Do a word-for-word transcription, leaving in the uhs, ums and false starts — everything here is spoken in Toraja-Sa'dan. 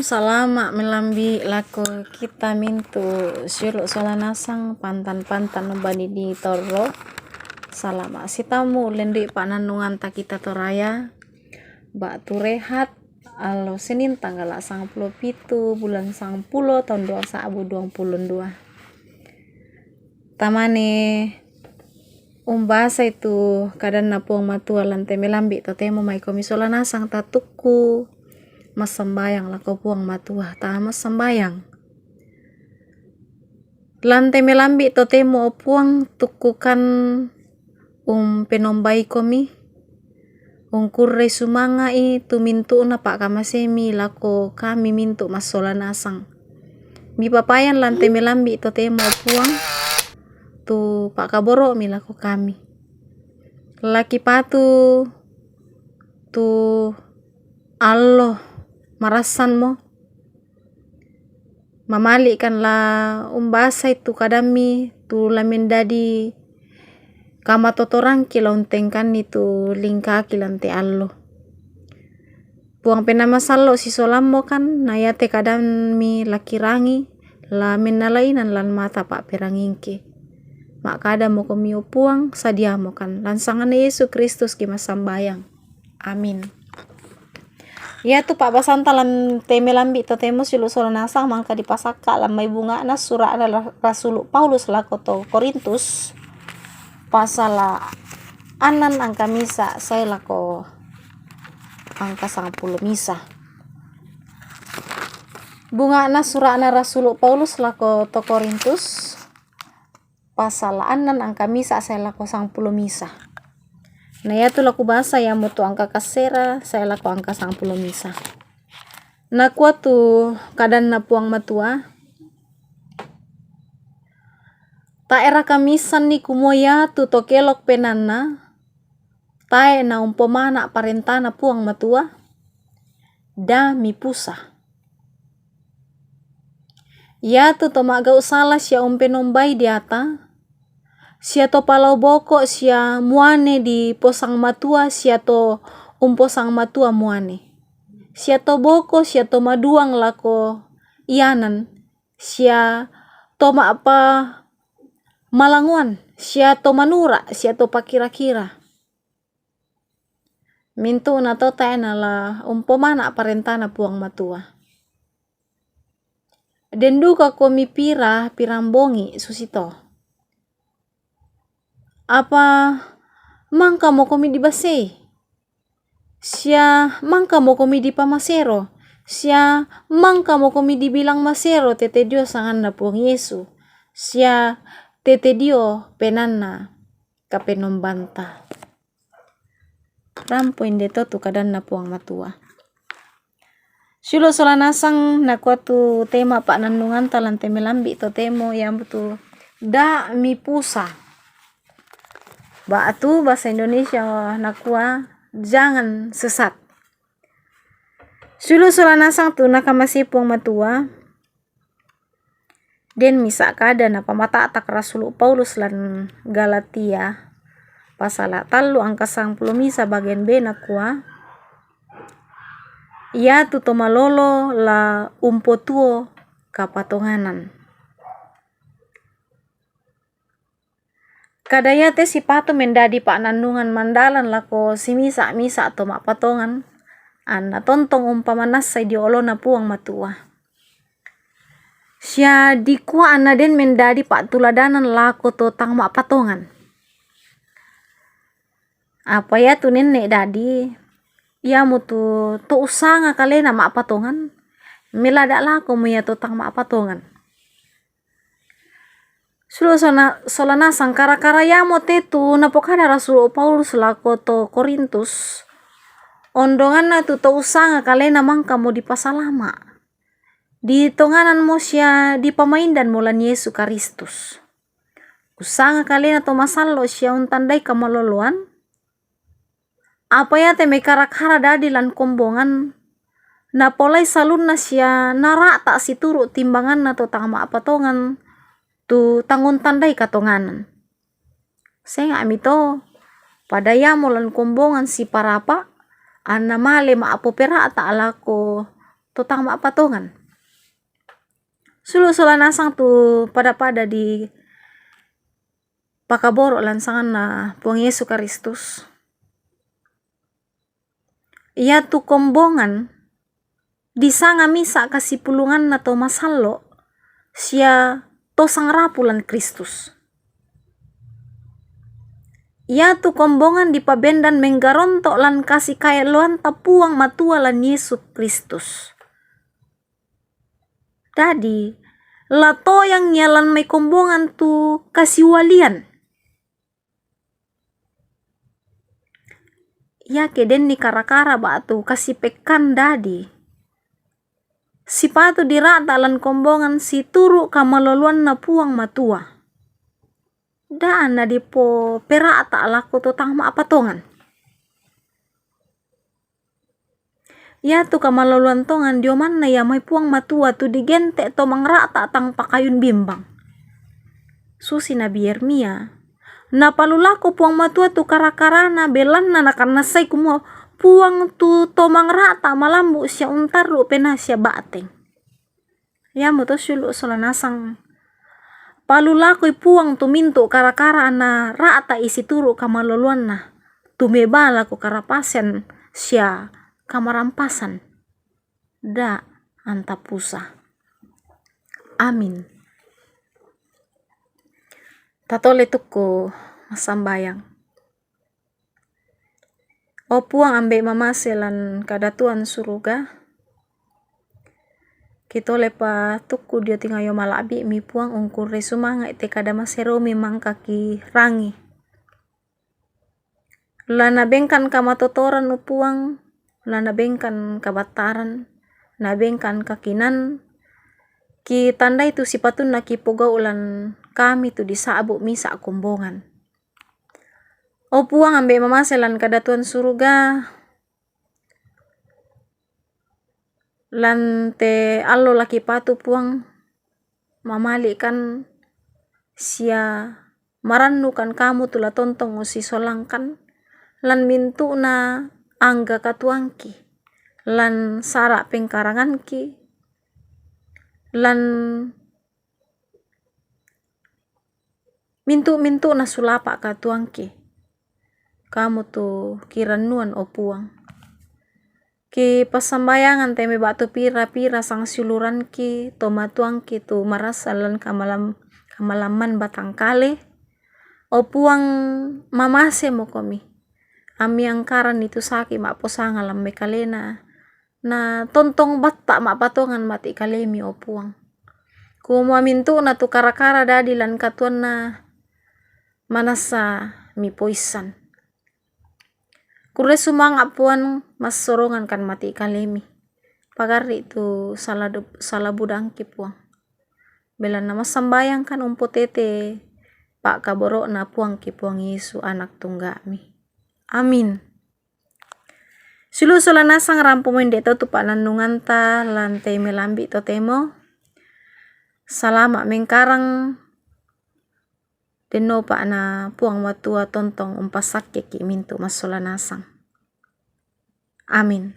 Salama' melambi' lako kita mintu' siulu' sola nasang pantan-pantan bani di torro. Salama' sitamu' lenri' pa'nannunganta kita Toraya. Ba'tu rehat allo Senin tanggala' sangpulo pitu bulan sangpulo taun duang sa'bu duang pulo dua. Tamane umbasai tu kadanna Puang Matua lan te melambi' totemo maikomi sola nasang tatukku massambayang lako Puang Matua, ta massambayang. Lan te melambi' totemo, o Puang, tukkukan umpenombaikomi, ungkurrei sumanga'i tu mintu'na pa'kamasemi lako kami mintu' massola nasang. Mipapayan lan te melambi' totemo, o Puang, tu pa'kaboro'mi lako kami. Lakipatu tu allo marassanmo, mamali'kan la umbasai tu kadammi tu la mendadi kamatotorangki la untengkanni tu lingkaki lan te allo. Puang Penaa Masallo' sisolammokan, na iate kadammi la kirangi, la mennalainan lan mata pa'perangingki. Ma'kadamokomi, o Puang, sadiamokan. Lan sanganna Yesu Kristus ki massambayang. Amin. Iatu pa'basanta lan te melambi' totemo siulu' sola nasang mangka dipasakka' lan mai bunga'na sura'na la-, Rasulu' Paulus lako to Korintus, pasala' annan angka misa' sae lako angka sangpulo misa'. Bunga'na sura'na Rasulu' Paulus lako to Korintus, pasala' annan angka misa' sae lako sangpulo misa'. Na iatu la kubasa iamotu angka kassera sae lako angka sangpulo misa'. Nakua tu kadanna Puang Matua, Tae'raka miissanni kumua iatu to kelok penaanna tae' na umpomana' parentana Puang Matua? Da' mipusa. Iatu to ma'gau' sala sia umpenombai deata, sia to palao boko' sia muane diposangmatua sia to umposangmatua muane, sia to boko' sia to maduang lako ianan, sia to ma'pamalangoan, sia to manura', sia to pakira-kira. Mintu'na to tae' na la umpomana' parentana Puang Matua. Den duka komi pira pirang bongi susito. Apa mangkamo komi dibasei? Sia mangkamo komi dipamasero? Sia mangkamo komi dibilang masero tete dio sanganna Puang Yesu, sia tete dio penaanna Kapenombanta? Rampo inde to tu kadanna Puang Matua. Siulu' sola nasang nakua tu tema pa'nannunganta lan te melambi' totemo iamotu da' mipusa. Ba'tu bahasa Indonesia nakua jangan sesat. Siulu' sola nasang tu nakamasei Puang Matua, den misa' kada napamata'tak Rasulu' Paulus lan Galatia, pasala' tallu angka sangpulo misa' bagian B nakua, iatu to malolo la umpotuo kapatonganan. Kada iate sipatu mendadi pa'nannungan mandalan lako simisa'-misa' to ma'patongan, anna tontong umpamanassai dio olona Puang Matua. Sia dikua anna den mendadi pa'tuladanan lako to tang ma'patongan. Apa iatu nenne' dadi, iamotu to ussanga kalena ma'patongan, melada' lakomo ia to tang ma'patongan. Siulu' sona-, sola nasang kara-kara iamo te tu napokada Rasulu' Paulus lako to Korintus, ondonganna tu to ussanga kalena mangkamo dipasalama', ditongananmo sia dipamaindanmo lan Yesu Karistus. Ussanga kalena to masallo' sia untandai kamaloloan, apa iate mekara-kara dadi lan kombongan, napolai salunna sia nara'ta' situru' timbanganna to tang ma'patongan, tu tang untandai katonganan. Senga'mi to, pada iamo lan kombongan siparapa', anna male ma'popera'ta' lako to tang ma'patongan. Sulu' sola nasang tu pada-pada di pakaboro' lan sanganna Puang Yesu Karistus. Iatu kombongan disanga misa' kasipulunganna to masallo' sia to sangrapu lan Kristus. Iatu kombongan dipabendan menggaronto' lan kasikaelloanta Puang Matua lan Yesu Kristus. Dadi, la toyang ia lan mai kombongan tu kasiwalian. Iake denni kara-kara ba'tu kasipekkan dadi, sipatu dira'ta' lan kombongan situru' kamaloloanna Puang Matua. Da' na dipopera'ta' lako to tang ma'patongan. Iatu kamaloloan tongan dio manna ia mai Puang Matua tu digente' to mangra'ta' tang pakayun bimbang. Susi Nabi Yeremia, napalulako Puang Matua tu kara-karana, belanna nakannassai kumua Puang tu to mangra'ta' malambu' sia untarru' penaa sia ba'teng. Iamoto sulu' sola nasang palulakoi Puang tu mintu' kara-kara na ra'ta'i situru' kamaloloanna, tumeba lako karapasen sia kamarampasan. Da' antapusa. Amin. Tatole tukku massambayang. O Puang Ambe' mamase lan kadatuan suruga, kitolepa tukku dio tingayo mala'bi'mi Puang ungkurre sumanga'i te kada maseromi mangka kirangi. La nabengkan kamatotoran o Puang, la nabengkan kabattaran, nabengkan kakinan, kitandai tu sipatunna kipogau' lan kami tu disa'bu' misa' kombongan. O Puang Ambe' mamase lan kadatuan suruga, lan te allo la kipatu Puang mamali'kan sia marannukan kamu tu la tontong usisolangkan lan mintu'na angga katuangki, lan sara' pengkaranganki, lan mintu'-mintu'na sulapa' katuangki. Kamu tu kirannuan, o Puang. Kipassambayangan te mai ba'tu pira-pira sangsiuluranki, tomatuangki tu marasa lan kamalam-, kamalamman batang kale. O Puang, mamasemokomi. Ammi angkaranni tu saki' ma'posanga lan mai kalena, na tontong batta' ma'patongan mati' kalemi, o Puang. Kumua mintu'na tu kara-kara dadi lan katuanna manassa mipoissan. Kurre sumanga', Puang, massorongankan mati' kalemi. Pagarri' tu sala-, sala budangki, Puang. Belanna massambayangkan umpotete pa'kaboro'na Puangki Puang Yesu, Anak Tungga'mi. Amin. Sulu' sola nasang rampomo inde to tu pa'nannunganta lan te melambi' totemo. Salama' mengkarang, dennopa na Puang Matua tontong umpassakkeki' mintu' massola nasang. Amin.